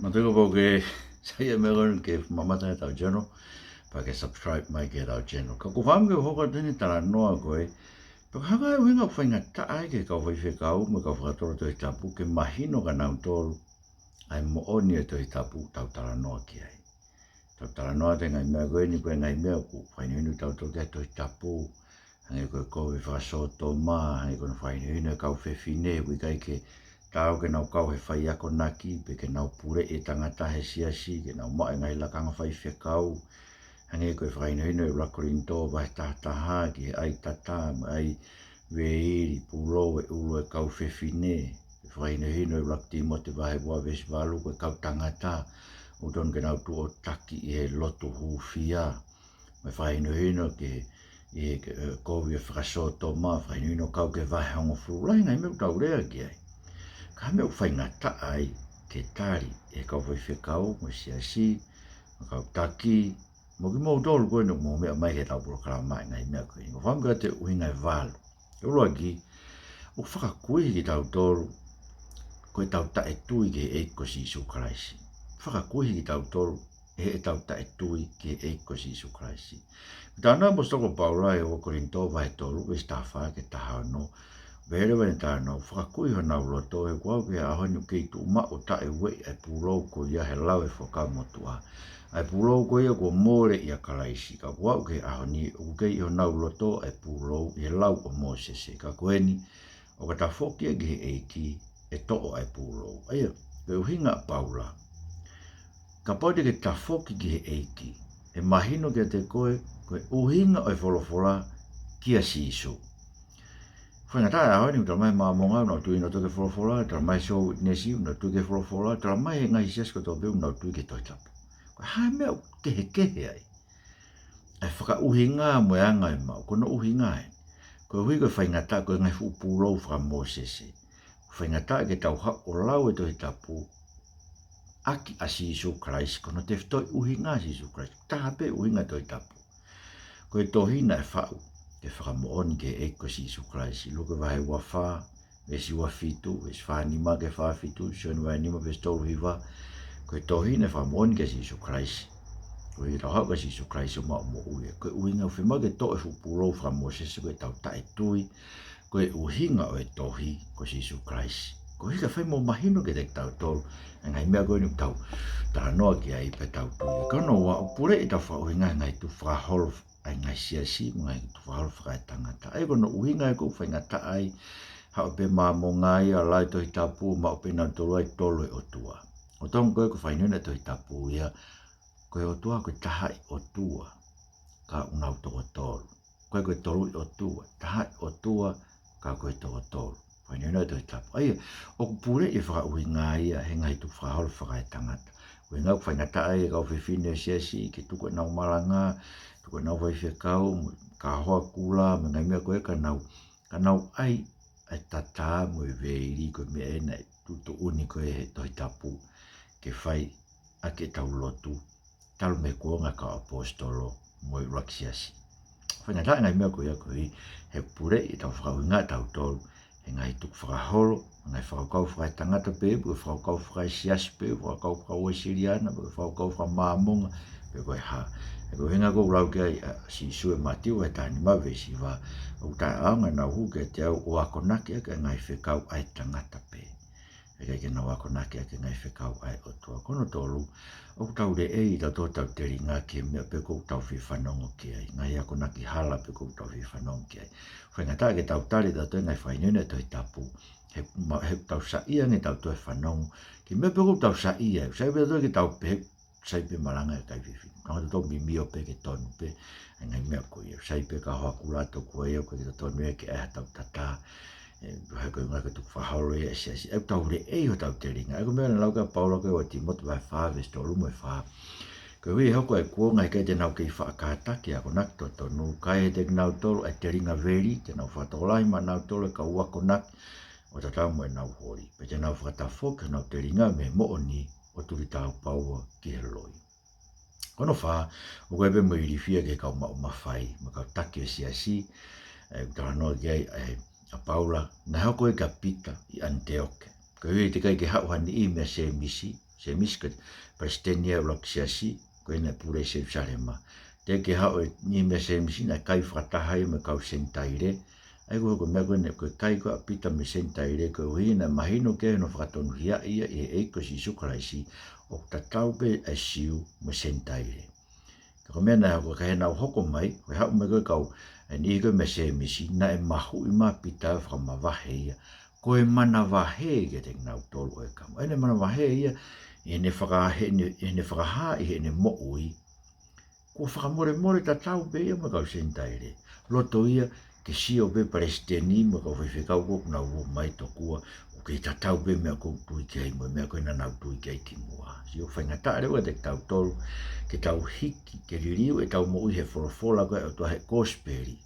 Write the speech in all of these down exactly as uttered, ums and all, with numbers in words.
Mātuʻa, kapau ʻoku ke saiʻia mo e ʻaho ni ke mamata ʻetau channel, pea ke subscribe mai ki heʻetau channel. Ka ʻoku ou fakaʻamu ke u hoko atu he talanoa ko ē, pe ko e hā e ʻuhinga ʻoku faingataʻa ai ki he kau faifekau mo e kau fakatotolo Tohi Tapu ke mahino kia nautolu ʻa e moʻoni ʻo e Tohi Tapu ʻoku tau talanoa ki ai. Tau talanoa atu he ngaahi meʻa ko eni, ko e ngaahi meʻa ʻoku fakahinohino kitautolu ki ai ʻe he Tohi Tapu, hangē ko e kovi fakasōtoma, hangē ko hono fakahinohino e kau fefine, ʻoku ʻikai ke taau ke nau kau he faiakonaki, pe ke nau puleʻi e tangata he siasi, ke nau maʻu e ngaahi lakanga faifekau, hangē ko e fakahinohino ʻi he ʻuluaki Kolinitō vahe taha taha ki he ʻai tata mo e ʻai veili, pulou e ʻulu e kau fefine, ʻa e fakahinohino ʻi he ʻuluaki Tīmote vahe ua veesi valu ko e kau tangata ʻoku totonu ke nau tuʻo taki ʻi he lotu hūfia, mo e fakahinohino ki he, ʻi he, ʻe, kovi e fakasōtoma, fakahinohino kau ki he vahe hongofulu. Lahi e ngaahi meʻa ʻoku tau lea ki ai. Ka ko e hā e meʻa ʻoku faingataʻa ai ke tali ʻe he kau faifekau mo e siasi, mo e kau taki, mo kimoutolu ko eni ʻoku mou meʻa mai ki heʻetau polokalama he ngaahi meʻa ko eni? ʻOku ou fakaʻamu ke u ʻoatu e ʻuhinga ʻe valu. ʻUluaki, ʻoku fakakuihi kitautolu ko ʻetau taʻetui ki he ʻEiki ko Sīsū Kalaisi. Fakakuihi kitautolu ʻe heʻetau taʻetui ki he ʻEiki ko Sīsū Kalaisi. Ko e talanoa ʻa e ʻaposetolo ko Paula ʻi he ʻuluaki Kolinitō vahe tolu veesi taha fā ki he taha ono, pehē leva ʻene talanoa: Fakakuihi honau loto, he ʻoku aʻu ki he ʻaho ni ʻoku kei tuʻu maʻu ʻo taʻeueʻi ʻa e pūlou ko ia he lau ʻa e Fuakava Motuʻa, ʻa e pūlou ko ia kuo mole ʻia Kalaisi. Ka ʻoku aʻu ki he ʻaho ni ʻoku kei ʻi honau loto ʻa e pūlou ʻi he lau ʻo Mōsese. Ka ko eni, ʻo ka tafoki ia ki he ʻEiki, ʻe toʻo ʻa e pūlou. ʻA ia, ko e ʻuhinga ʻa Paula, kapau te ke tafoki ki he ʻEiki, ʻe mahino kiate koe ko e ʻuhinga ʻo e folofola kia Sīsū. Faingataʻa he ʻaho ni, ʻoku talamai ʻe he Māmonga ʻoku nau tui ʻe nautolu ki he folofola, talamai ʻe he Sihova Witness ʻoku nau tui ki he folofola, talamai ʻe he ngaahi siasi kotoa pē ʻoku nau tui ki he Tohi Tapu. Ko e hā e meʻa ʻoku kehekehe ai ʻa e fakaʻuhinga mo e anga ʻo e maʻu? Ko hono ʻuhinga ē, koeʻuhi ko e faingataʻa, ko e ngaahi fuʻu pūlou faka-Mōsese. Faingataʻa ke tau haʻu ʻo lau e Tohi Tapu ʻaki ʻa Sīsū Kalaisi, ko hono tefitoʻi ʻuhinga ʻa Sīsū Kalaisi. Taha pē ʻuhinga Tohi Tapu. Ko e tohi naʻe faʻu ke fakamoʻoni ki he ʻEiki ko Sīsū Kalaisi. Luke vahe ua fā, veesi ua fitu, veesi fā nima ki he fā fitu, Sione vahe nima veesi tolu hiva. Ko e tohi naʻe fakamoʻoni kia Sīsū Kalaisi. Koeʻuhi ke tau haʻu kia Sīsū Kalaisi ʻo maʻu moʻui. Ko e ʻuhinga ʻoku fiemaʻu ke toʻo e fuʻu pūlou faka-Mōsese ko ʻetau taʻetui, ko e ʻuhinga ʻo e tohi ko Sīsū Kalaisi. Koeʻuhi ke fai mo mahino kiate kitautolu ʻa e ngaahi meʻa ko eni ʻoku tau talanoa ki ai pea tau tui. Ka ko hono ua, ʻoku puleʻi ʻetau fakaʻuhinga he ngaahi tukufakaholo ʻa e ngaahi siasi mo e ngaahi tukufakaholo fakaetangata. ʻA ia ko hono ʻuhinga ē ʻoku faingataʻa ai, haʻu pē Māmonga ia, lau e Tohi Tapu, maʻu pē ʻe nautolu ʻa e tolo e ʻOtua. ʻOku totonu ko ē ko e fakahinohino ʻa e Tohi Tapu ia, ko e ʻOtua ko e tahaʻi ʻOtua, ka ʻoku nau toko tolu. ʻIkai ko e toluʻi ʻOtua, tahaʻi ʻOtua, ka ko e toko tolu. Fakahinohino ʻa e Tohi Tapu. ʻA ia, ʻoku puleʻi e fakaʻuhinga ia he ngaahi tukufakaholo fakaetangata. ʻUhinga ʻoku faingataʻa ai e kau fefine ʻo e siasi ke tuku ʻenau malanga, tuku ʻenau faifekau, mo e kau hoa kula, mo e ngaahi meʻa ko ē, ka nau, ka nau ʻai ʻa e tata mo e veili, ko e meʻa ē naʻe tuʻutuʻuni ko ē ʻe he Tohi Tapu ke fai ʻaki ʻetau lotu, talu mei he kuonga ʻo e kau ʻaposetolo mo e ʻuluaki siasi. Faingataʻa e ngaahi meʻa ko ia, koeʻuhi he ʻoku puleʻi ʻetau fakaʻuhinga ʻatautolu he ngaahi tukufakaholo, ngaahi fakakaukau fakaetangata pē, pe ko e fakakaukau fakaesiasi pē, fakakaukau faka-Uēsiliana, pe ko e fakakaukau faka-Māmonga, pe ko e hā. He ko e ʻuhinga ʻoku ou lau ki ai ʻa Sīsū ʻi he Mātiu vahe taha nima veesi hiva, ʻoku taʻeʻaonga ʻenau hū kiate au ʻo akonaki ʻaki ʻa e ngaahi fekau ʻa e tangata pē, ʻikai ke nau akonaki ʻaki e ngaahi fekau ʻa e ʻOtua. Ko hono tolu, ʻoku tau leʻei ʻe tautolu hotau telinga ki he meʻa pē ʻoku tau fie fanongo ki ai, ngaahi akonaki hala pē ʻoku tau fie fanongo ki ai. Faingataʻa ke tau tali ʻe tautolu e ngaahi fakahinohino ʻa e Tohi Tapu, he ma-, he ʻoku tau saiʻia ange ʻe tautolu e fanongo ki he meʻa pē ʻoku tau saiʻia ai. Sai pē tautolu ke tau pehē, sai pē malanga e kakai fefine. Ka ʻoku tau mimio pē ke tonu pē ʻa e ngaahi meʻa ko ia. Sai pē e kau hoa kula, tokua ia ʻoku ʻikai ke totonu ia ke ʻai haʻatau tata. ʻE, he ko e ngaahi tukufakaholo ia ʻa e siasi. ʻOku tau leʻei hotau telinga. ʻA ia ko e meʻa naʻe lau ki ai ʻa Paula ko ē ʻi he ua Tīmote vahe fā veesi tolu mo e fā. Koeʻuhi he ʻe hoko ʻa e kuonga he ʻikai te nau kei faʻa kātaki ʻo akonaki totonu, ka ʻe ʻai kiate kinautolu ʻa e telinga veli, te nau fakatokolahi maʻanautolu e kau akonaki ʻo tatau mo ʻenau holi. Pea te nau fakatafoki honau telinga mei he moʻoni ʻo tulitaupaua ki he loi. Ko hono fā, ʻoku ʻi ai pē mo e ilifia ki he kau maʻu mafai mo e kau taki ʻo e siasi, ʻa ia ʻoku talanoa ki ai ʻa e, ʻa Paula, naʻe hoko ia kia Pita ʻi ʻAniteoke. Koeʻuhi he teʻeki ai ke haʻu ha niʻihi meia Sēmisi, Sēmisi ko e palesiteni ia ʻo e ʻuluaki siasi, ko ena naʻe pule ʻi Selusalema. Teʻeki ke haʻu e niʻihi meia Sēmisi naʻe kai fakataha ia mo e kau Senitaile. ʻA ia ko e hoko e meʻa ko ena, ko e kai ko ē ʻa Pita mo e Senitaile, koeʻuhi naʻe mahino ki ai hono fakatonuhiaʻi ia ʻi he ʻEiki ko Sīsū Kalaisi, ʻoku tatau pē ʻa e Siu mo e Senitaile. Ka ko e meʻa naʻe hoko, ka ʻi heʻenau hoko mai, ko e haʻu mai ko ē e kau, e niʻihi ko ē meia Sēmisi, naʻe mahuʻi mai ʻa Pita ʻo fakamavahe ia. Ko e manavahē kiate kinautolu ʻo e kau. ʻEne manavahē ia, ʻi heʻene faka-, heʻene, heʻene fakahā ʻi heʻene moʻui, kuo fakamolemole tatau pē ia mo e kau Senitaile. Loto ia ke sio pē palesiteni mo e kau faifekau ko ē ʻoku nau ō mai tokua, ʻoku kei tatau pē meʻa ʻoku ou tui ki ai mo e meʻa ko ē naʻa nau tui ki ai kimuʻa. Sio, faingataʻa leva kiate kitautolu ke tau hiki, ke liliu ʻetau moʻui he folofola ko ē ʻa e ʻOtua, he kosipeli.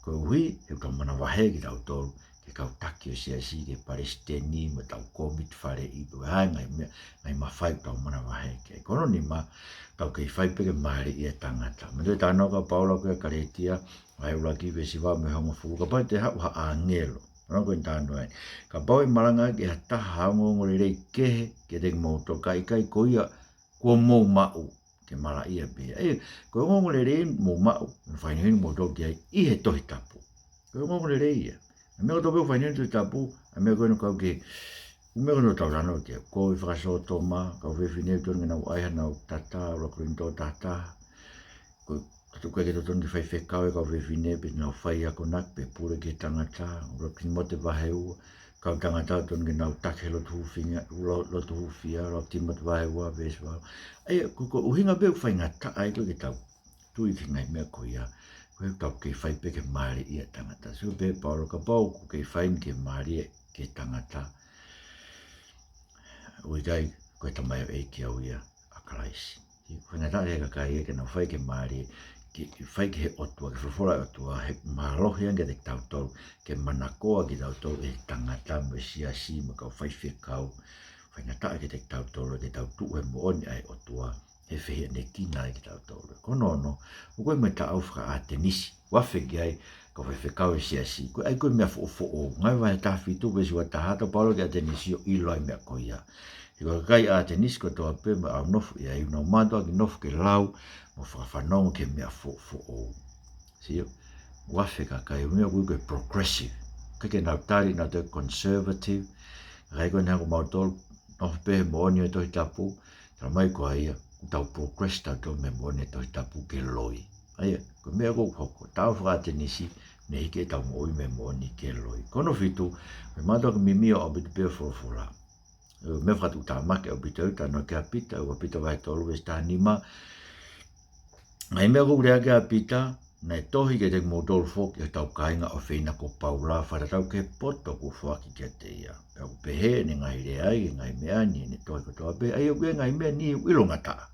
Koeʻuhi he ʻoku tau manavahē kitautolu ki he kau taki ʻo e siasi, ki he palesiteni mo e kau kōmiti faleʻi, pe ko e hā e ngaahi meʻa, ngaahi mafai ʻoku tau manavahē ki ai. Ko hono nima, tau kei fai pē ke mālieʻia e tangata. Manatuʻi e talanoa ʻa Paula ko ē ʻia Kalētia, vahe ʻuluaki veesi valu mo e hongofulu, kapau te haʻu ha ʻāngelo. Ono ko e talanoa eni. Kapau ʻe malanga ʻaki ʻe ha taha ha ongoongolelei kehe kiate kimoutolu, ka ʻikai ko ia kuo mou maʻu, ke malaʻia pē ia. ʻE, ko e ongoongolelei ʻoku mou maʻu, ʻoku fakahinohino kimoutolu ki ai ʻi he Tohi Tapu. Ko e ongoongolelei ia. ʻA e meʻa kotoa pē ʻoku fakahinohino ʻi he Tohi Tapu, ʻa e meʻa ko ē ʻoku kau ki he, ʻa e meʻa ko ē ʻoku tau talanoa ki ai, kovi fakasōtoma, kau fefine ʻoku totonu ke nau ʻai haʻanau tata, ʻuluaki Kolinitō taha taha. Ko e, ko e ʻikai ke totonu ke faifekau e kau fefine pe te nau fai akonaki pe pule ki he tangata, ʻuluaki Tīmote vahe ua, kau tangata ʻoku totonu ke nau taki he lotu hūfia, lo-, lotu hūfia, ʻuluaki Tīmote vahe ua, veesi valu. ʻA ia, ko, ko e ʻuhinga pē ʻoku faingataʻa ai ko ē ke tau tui ki he ngaahi meʻa ko ia, ko e tau kei fai pē ke mālieʻia e tangata. Sio pē Paula, kapau ʻoku kei fai ni ke mālieʻia e tangata, ʻoku ʻikai ko e tamaioʻeiki au ia ʻa Kalaisi. Faingataʻa ki he kakai ia ke nau fai ke mālie, ke fai ki he ʻOtua, ki he folofola ʻa e ʻOtua, he mālohi ange kiate kitautolu, ke manakoa kitautolu ʻe he tangata mo e siasi mo e kau faifekau. Faingataʻa kiate kitautolu ke tau tuʻu he moʻoni ʻa e ʻOtua, he fehiʻanekina ai kitautolu. Ko hono ono, ʻoku ʻi ai mo e taʻau faka-ʻAtenisi, ʻoku afe ki ai e kau faifekau ʻo e siasi. Ko e ʻai ko ē e meʻa foʻofoʻou. Ngāue vahe taha fitu veesi ua taha, ʻatā ʻa Paula ki ʻAtenisi ʻo ʻilo ʻa e meʻa ko ia. He ko e kakai ʻAtenisi kotoa pē mo e ʻaunofo ʻi ai, ʻoku nau mātuʻaki nofo ke lau mo fakafanongo ki he meʻa foʻofoʻou. Sio, ʻoku afe e kakai, meʻa ʻoku ui ko e progressive. ʻIkai ke nau tali, nau toe conservative. Kakai ko eni ʻoku mau tolu, nofo pē he moʻoni ʻo e Tohi Tapu, talamai ko ia, ʻoku tau progress tautolu mei he moʻoni ʻo e Tohi Tapu ki he loi. ʻA ia, ko e meʻa ʻoku hoko, taʻau faka-ʻAtenisi, ne hiki ʻetau moʻui mei he moʻoni ki he loi. Ko hono fitu, ʻoku mātuʻaki mimio ʻaupito pē e folofola. ʻE, meʻa fakatuʻutāmaki ʻaupito ia, talanoa ki ai ʻa Pita, ʻuluaki Pita vahe tolu veesi taha nima. Ngaahi meʻa kuo u lea ki ai ʻa Pita, naʻe tohi kiate kimoutolu foki ʻe hotau kāinga ʻofeina ko Paula, fakatatau ki he poto kuo foaki kiate ia. Pea ʻoku pehē ʻene ngaahi leai, ʻene ngaahi meʻa ni, ʻene tohi kotoa pē, ʻa ia ʻoku ʻi ai e ngaahi meʻa ni ʻoku ʻilongataʻa.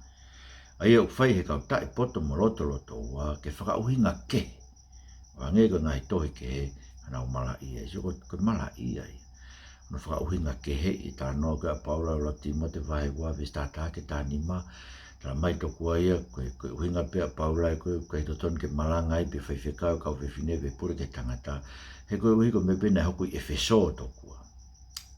ʻA ia ʻoku fai ʻe he kau taʻepoto mo lotolotoua ke fakaʻuhinga kehe. ʻO hangē ko e ngaahi tohi kehe, ʻa ʻenau malaʻia. Sio, ko e, ko e malaʻia ia. Hono fakaʻuhinga kehe ʻi he talanoa ko ē ʻa Paula ʻi he ʻuluaki Tīmote vahe ua veesi taha taha ki he taha nima. Talamai tokua ia, ko e, ko e ʻuhinga pē ʻa Paula ē ko e, ʻoku ʻikai totonu ke malanga ai pe faifekau e kau fefine pe pule ki he tangata. He koeʻuhi ko e meʻa pē naʻe hoko ʻi ʻEfesō tokua.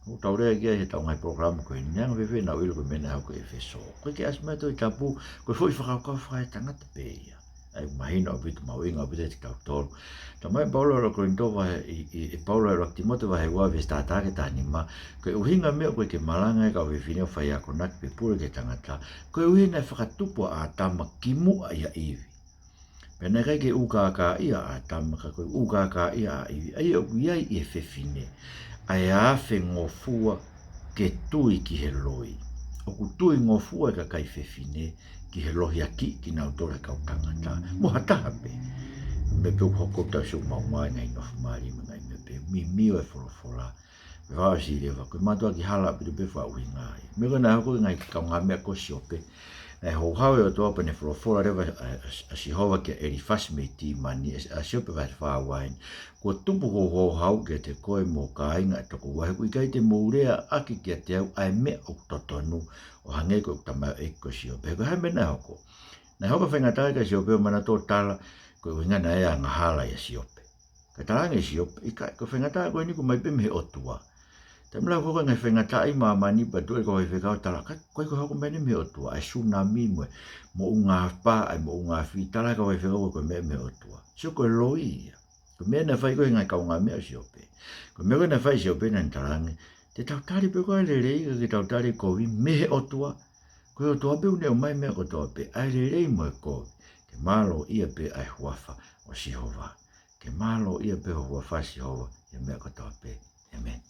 ʻOku tau lea ki ai heʻetau ngaahi polokalama ko eni, anga fēfē ʻenau ʻilo ko e meʻa naʻe hoko ʻi ʻEfesō. ʻOku ʻikai ke ʻasi mai e Tohi Tapu, ko e foʻi fakakaukau fakaetangata pē ia. ʻA ia ʻoku mahino ʻaupito, mahuʻinga ʻaupito kiate kitautolu. Talamai ʻe Paula ʻi he ʻuluaki Kolinitō vahe, ʻi, ʻi, ʻi Paula ʻi he ʻuluaki Tīmote vahe ua veesi taha taha ki he taha nima, ko e ʻuhinga e meʻa ʻoku ʻikai ke malanga ai e kau fefine ʻo fai akonaki pe pule ki he tangata, koeʻuhi naʻe fakatupu ʻa ʻĀtama kimuʻa ʻia ʻIvi. Pea naʻe ʻikai ke ʻū kākāʻia ʻa ʻĀtama, ka ko e ʻū kākāʻia ʻa ʻIvi. ʻA ia ʻoku ʻi ai ʻi he fefine ʻa e afengofua ke tui ki he loi. ʻOku tuingofua e kakai fefine ki he lohiakiʻi kinautolu ʻe he kau tangata, mo ha taha pē. Meʻa pē ʻoku hoko, tau sio maumau e ngaahi nofo mali mo e ngaahi meʻa pehē, mimio e folofola. Pea ʻosi leva, ko e mātuʻaki hala ʻaupito pē e fakaʻuhinga ia. Meʻa ko ē naʻe hoko ʻi he ngaahi kaungāmeʻa ko Siope. Naʻe houhau e ʻOtua pea ne folofola leva ʻa, ʻa, ʻa Sihova kia ʻElifasi mei Timani, ʻa, ʻa Siope vahe fā ua eni. Kuo tupu hoʻo houhau kiate koe mo ho kāinga ʻe toko ua, he ʻoku ʻikai te mou leaʻaki kiate au ʻa e meʻa ʻoku totonu, ʻo hangē ko ʻeku tamaioʻeiki ko Siope. He ko e hā e meʻa naʻe hoko? Naʻe hoko e faingataʻa kia Siope ʻo manatu ʻo tala, ko e ʻuhinga naʻe angahala ʻia Siope. Ka talaange ʻe Siope, ʻikai, ko e faingataʻa ko eni ʻoku ʻomai pē mei he ʻOtua. Taimi lahi ko e ngaahi faingataʻa ʻi māmani pea tuʻu e kau faifekau ʻo tala, ka ko e hoko mai eni mei he ʻOtua, ʻa e sunami mo e moʻunga pā, ʻa e moʻunga afi, tala e kau faifekau ko e meʻa mei he ʻOtua. Sio, ko e loi ia. Ko e meʻa naʻe fai ko ē ʻe he ngaahi kaungāmeʻa ʻo Siope. Ko e meʻa ko ē naʻe fai ʻe Siope naʻa ne talaange, te tau tali pē ko ē ʻa e lelei, ʻikai ke tau tali e kovi mei he ʻOtua. Ko e ʻOtua pē ʻoku ne ʻomai e meʻa kotoa pē, ʻa e lelei mo e kovi. Ke mālōʻia pē ʻa e huafa ʻo Sihova. Ke mālōʻia pē ho huafa Sihova ʻi he meʻa kotoa pē. ʻĒmeni.